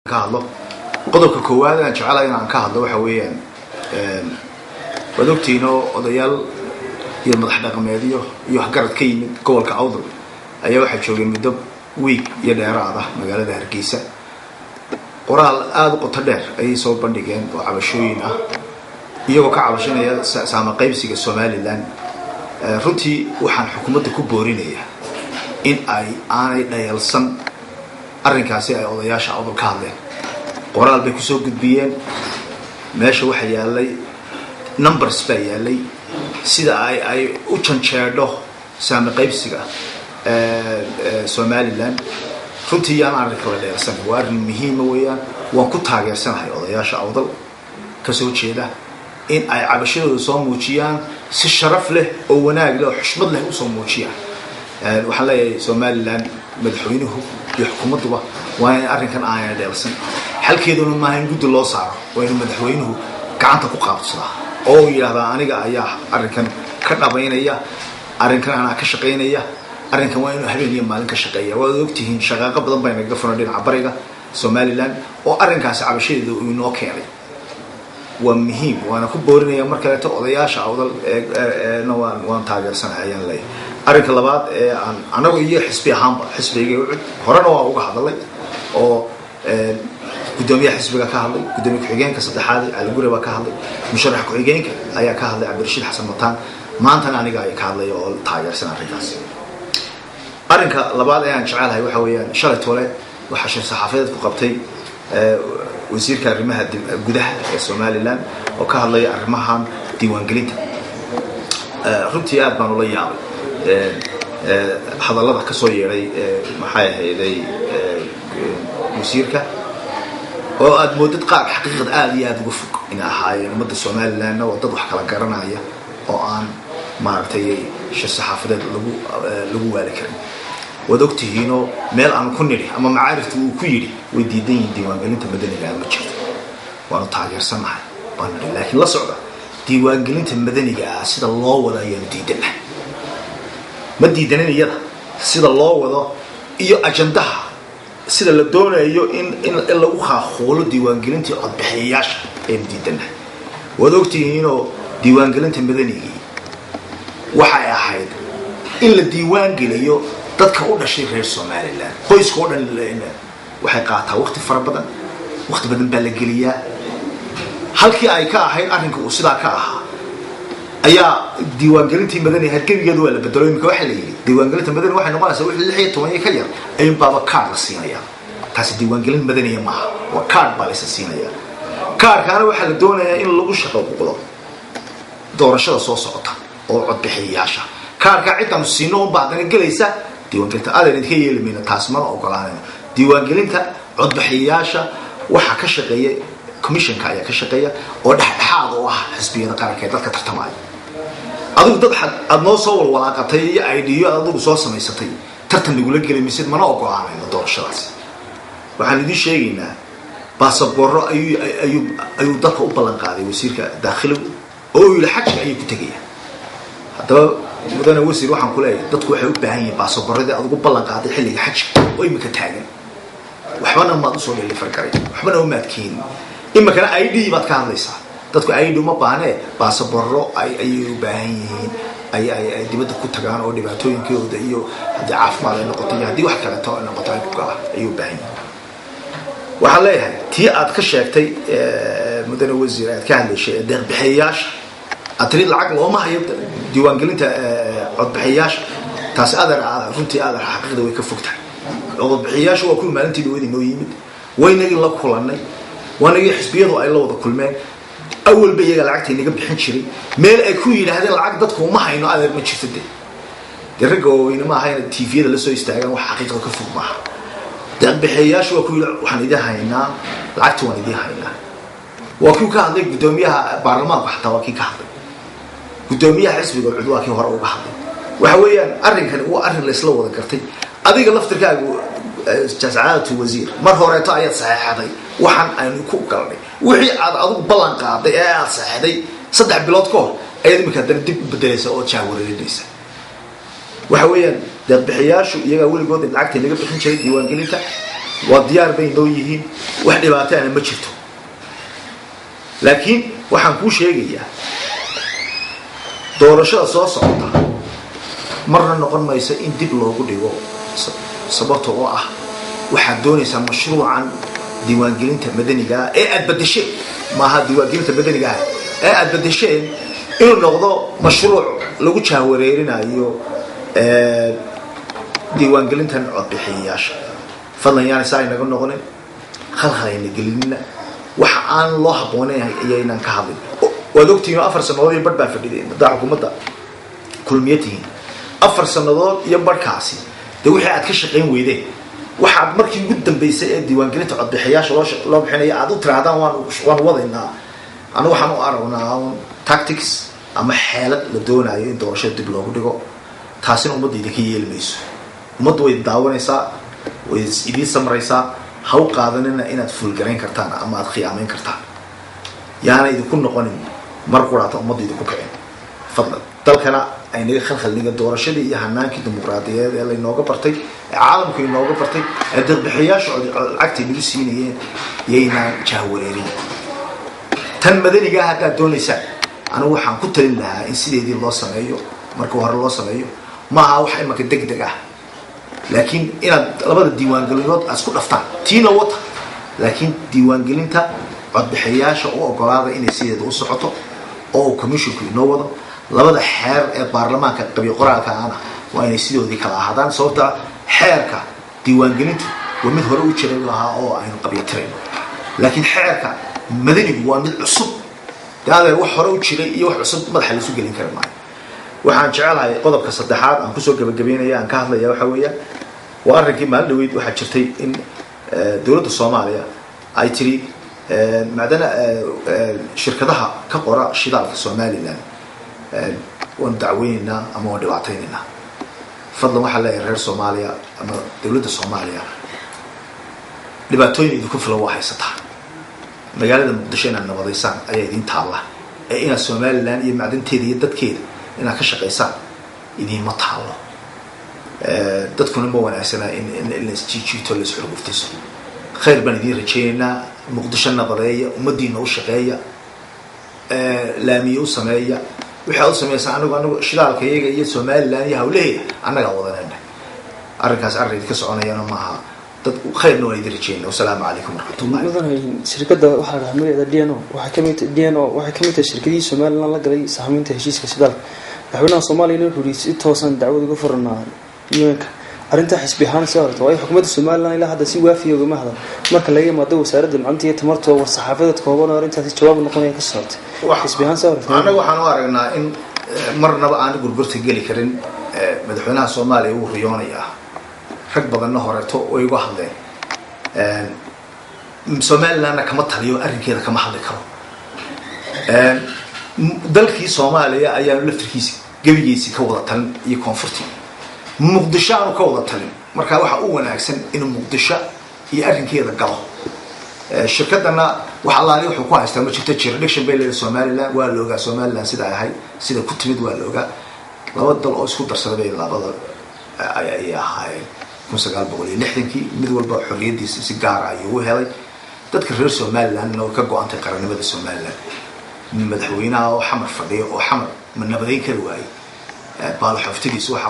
Ka hadlo qodobka koowaad aan jecelahay inaan ka hadlo waxa weeyaan, waad ogtihiin oo odayaal iyo madax dhaqameedyo iyo waxgarad ka yimid gobolka Awdal ayaa waxaa joogay muddo wiig iyo dheeraad ah magaalada Hargeysa. Qoraal aada u qoto dheer ayay soo bandhigeen oo cabashooyin ah, iyagoo ka cabashanaya saama qaybsiga Somaliland. Runtii waxaan xukuumadda ku boorinayaa in ay aanay dhayalsan arrinkaasi ay odayaasha Awdal ka hadleen. Qoraal bay kusoo gudbiyeen. Meesha waxaa yaalay numbers baa yaalay, sida ay u janjeedho saami qaybsiga Somaliland. Runtii yaan arrinka la dheersanay, waa arrin muhiima weeyaan. Waan ku taageersanahay odayaasha Awdal kasoo jeeda in ay cabashadooda soo muujiyaan, si sharaf leh oo wanaag leh oo xushmad leh usoo muujiyaan. Waxaan leeyahay Somaliland madaxweynuhu iyo xukuumadduba waa in arrinkan aanay dheelsan. Xalkeeduna maaha in guddi loo saaro, waa inuu madaxweynuhu gacanta ku qaabsadaa oo uu yidhahdaa: "Aniga ayaa arrinkan ka dhabaynaya, arrinkan anaa ka shaqaynaya." Arrinkan waa inuu habeen iyo maalin ka shaqeeya. Waad ogtihiin, shaqaaqo badan bay nagaga furan dhinaca bariga Somaliland oo arrinkaasi cabashadeeda uu inoo keenay. Waa muhiim, waana ku boorinaya mar kaleeto odayaasha Awdal na waan taageersanahay ayaan leeyahay. Arrinka labaad ee aan anagu iyo xisbi ahaanba, xisbiga UCID, horena waa uga hadalay oo guddoomiyaha xisbiga ka hadlay, guddoomiye ku-xigeenka saddexaad Cali Gure baa ka hadlay, musharax ku-xigeenka ayaa ka hadlay, Cabdirashiid Xasan Mataan, maantana aniga ayaa ka hadlay oo taageersan arrinkaas. Arrinka labaad ee aan jecelahay waxa weeyaan, shalay tole waxaa shir saxaafadeed ku qabtay wasiirka arrimaha gudaha ee Somaliland oo ka hadlaya arrimahan diiwaangelinta. Runtii aad baan ula yaabay hadallada ka soo yeedhay, maxay ahayday, wasiirka, oo aad moodid qaar xaqiiqada aada iyo aada uga fog inay ahaayeen. Ummadda Somalilandna waa dad wax kala garanaya oo aan maaragtay shir saxaafadeed lagu waali karin. Waad ogtihiinoo meel aan ku nidhi ama macaarifta uu ku yidhi way diidan yihiin diiwaangelinta madaniga ma jirto. Waanu taageersannahay baan nidhi, laakiin la socda, diiwaangelinta madaniga ah sida loo wado ayaanu diidanahay. Ma diidanin iyada, sida loo wado iyo ajandaha sida la doonayo in lagu khaaquulo diiwaangelintii codbixiyayaasha ayaanu diidanahay. Waad ogtihiinoo diiwaangelinta madanigii waxay ahayd in la diiwaangeliyo dadka u dhashay reer Somaliland, qoyska oo dhan. Waxay qaataa waqti fara badan, waqti badan baa la geliyaa. Halkii ay ka ahayd arrinka uu sidaa ka ahaa ayaa diiwaangelintii madani ahayd gebigeedu waa la bedelo. Imika waxaa la yidhi diiwaangelinta madani waxay noqonaysaa wixii 16 ka yar ayuun baaba kaar la siinaya. Taasi diiwaangelin madaniya maaha, waa kaar baa laysa siinaya. Kaarkaana waxaa la doonayaa in lagu shaqo buqdo doorashada soo socota oo codbixiyayaasha. Kaarkaa ciddaanu siino unba haddana gelaysa diiwaangelinta. Adan idinka yeeli mayno taas, mana ogolaanayno. Diiwaangelinta codbixiyayaasha waxaa ka shaqeeya commissionka ayaa ka shaqeeya oo dhexdhexaad oo ah xisbiyada qaranka ee dadka tartamaya. Adigu dad aad noo soo walwalaaqatay iyo idyo aad adigu soo samaysatay tartan nagula geli maysid, mana ogolaanayno doorashadaas. Waxaan idiin sheegaynaa, baasaboorro ayuu dalka u ballan qaaday wasiirka daakhiligu oo uu yidhi xajka ayay ku tegaya. Haddaba mudane wasiir, waxaan ku leeyahay dadku waxay u baahan yihiin baasaboorradii aad ugu ballan qaaday xilliga xajka oo imika taagan. Waxbana maad usoo deliver garay, waxbana umaad keenin. Imikana ID baad ka hadlaysaa. Dadku ID uma baahnee, baasaboorro ayay u baahan yihiin ay dibadda ku tagaan oo dhibaatooyinkooda iyo haddii caafimaad ay noqoto iyo haddii wax kaleeto ay noqoto ay ku galaan ayay u baahan yihiin. Waxaan leeyahay, tii aad ka sheegtay, mudane wasiir, aad ka hadlayshay ee deeqbixiyayaasha aad tiri lacag looma hayo diiwaangelinta codbixiyayaasha, taasi adeer runtii adeer xaqiiqda way ka fog tahay. Codbixiyayaashu waa kuwii maalintii dhawada inoo yimid, waynagii la kulanay, waanagii xisbiyadu ay la wada kulmeen. Awalba iyaga lacagta inaga bixin jiray. Meel ay ku yidhaahdeen lacag dadku uma hayno, adeer, ma jirto. Dee ragga waaweyne ma aha inay TV-yada lasoo istaagaan wax xaqiiqda ka fog maaha. Deeqbixiyayaashu waa ku yidhi: "Waxaan idiin haynaa lacagta, waan idiin haynaa." Waa kii ka hadlay guddoomiyaha baarlamaanku, xataa waa kii ka hadlay guddoomiyaha xisbiga UCID, waa kii hore uga hadlay. Waxa weeyaan arrinkani waa arrin laysla wada gartay. Adiga laftirkaagu, sacaadatu wasiir, mar horeeto ayaad saxeexday waxaan aynu ku galnay. Wixii aad adigu ballan qaaday ee aad saxeexday 3 bilood ka hor ayaad imika haddana dib u bedelaysa oo jahwareerinaysa. Waxa weeyaan deeqbixiyaashu iyagaa weligood lacagta naga bixin jiray diiwaangelinta. Waa diyaar bay noo yihiin, wax dhibaataana ma jirto. Laakiin waxaan kuu sheegayaa, doorashada soo socota marna noqon mayso in dib loogu dhigo, sababta oo ah waxaad doonaysaa mashruucan diiwaangelinta madanigaa ee aad badasheen, maaha diiwaangelinta madaniga ah ee aad badasheen, inuu noqdo mashruuc lagu jahwareerinayo diiwaangelintan codbixiyayaasha. Fadlan, yaana saa inaga noqonin, khalkhal ayna gelinina, waxa aan loo habboonayn ayaynaan ka hadlin. Waad ogtihiin oo 4 sanadood iyo barh baa fadhideen haddaa xukuumadda Kulmiye tihiin. 4 sanadood iyo barhkaasi dee wixii aad ka shaqayn weydeen, waxaad markii ugu dambeysay ee diiwaangelinta codbixiyaasha loo bixinaya aad u tirahdaan waan wadaynaa, anigu waxaan u aragnaa un tactics ama xeelad la doonayo in doorashada dib loogu dhigo. Taasina ummadda idinka yeeli mayso. Ummaddu way daawanaysaa, way idiin samraysaa. Ha u qaadanina inaad fulgarayn kartaan ama aad khiyaamayn kartaan. Yaana idinku noqonin mar quraata ummadda idinku kicin. Fadlan, dalkana aynaga khalkhalniga doorashadii iyo hanaankii dimuqraadiyeed ee laynooga bartay, ee caalamku inooga bartay, ee deeqbixiyaasha lacagta inagu siinayeen, yaynaan jahwareerin. Tan madanigaa haddaad doonaysaan, anigu waxaan ku talin lahaa in sideedii loo sameeyo marka hore loo sameeyo. Maaha wax imanka deg deg ah, laakiin inaad labada diiwaangelinood aad isku dhaftaan tiina wata, laakiin diiwaangelinta codbixiyaasha u ogolaada inay sideeda u socoto oo uu commissionku inoo wado. Labada xeer ee baarlamaanka qabyo qoraalka ahna waa inay sidoodii kala ahaadaan, sababta xeerka diiwaangelintu waa mid hore u jiray lahaa oo aynu qabyo tirayno, laakiin xeerka madanigu waa mid cusub. De adeer, wax hore u jiray iyo wax cusub madaxa laisu gelin kari maayo. Waxaan jecelahay qodobka saddexaad aan kusoo gabagabeynaya aan ka hadlaya waxa weeyaan waa arrinkii maalin dhaweyd. Waxaa jirtay in dowladda Soomaaliya ay tiri macdana shirkadaha ka qora shidaalka Somaliland waanu dacweyneynaa ama waan dhibaataynaynaa. Fadlan, waxaa leeyahay reer Soomaaliya ama dowladda Soomaaliya, dhibaatooyin idinku filan waa haysataa. Magaalada Muqdisho inaad nabadaysaan ayaa idin taalla ee inaad Somaliland iyo macdanteeda iyo dadkeeda inaad ka shaqaysaan idiinma taallo. Dadkuna ma wanaagsana in laisjiijiito, laisxurguftiso. Khayr baan idiin rajaynaynaa. Muqdisho nabadeeya, ummadiina u shaqeeya, laamiye u sameeya, waxaad u sameysaan. Anagu shidaalka iyaga iyo Somaliland iyo hawlaheeda annagaa wadanayna. Arrinkaas arrin idinka soconayana maaha. Dad khayrna waan idin rajaynaa. Wasalaamu calaykum waraxmatullah. Mudane, shirkadda waxaa la dhahaa magaceeda DNO, waxay kamid DNO waxay kamid tahay shirkadihii Somaliland la galay sahminta heshiiska shidaalka. Madaxweynaha Soomaaliyana wuxuu yihi si toosan dacwad uga furanaa UN-ka. Arrintaa xisbi ahaan soo aragto, waayo xukuumadda Somaliland ilaa hadda si waafiya ugama hadal, marka laga yimaado wasaaradda macdanta iyo tamarta oo war-saxaafadeed kooban oo arrintaasi jawaab noqonaya ka socotay. Xisbi ahaan soo aragto? Annaga waxaan u aragnaa in marnaba aan gurgurta geli karin. Madaxweynaha Soomaaliya wuu riyoonayaa, rag badanna horeeto way uga hadleen. Somalilandna kama taliyo, arrinkeeda kama hadli karo. Dalkii Soomaaliya ayaanu laftirkiisi gebigiisi ka wada talin iyo koonfurtii Muqdisho aanu ka wada talin. Marka waxaa u wanaagsan inuu Muqdisho iyo arrinkeeda galo. Shirkadana wax allaali wuxuu ku haystaa ma jirto. Jurisdiction bay leedahay Somaliland, waa la ogaa Somaliland sida ay ahayd, sida ku timid waa la ogaa. Laba dal oo isku darsaday bay labada ayay ahaayeen 1960-kii. Mid walba xorriyaddiisa si gaara ayuu u helay. Dadka reer Somalilandna way ka go-antay qarannimada Somaliland. Madaxweynaha oo Xamar fadhiya oo Xamar ma nabadeyn kari waayey baalaxooftadiisa waxaa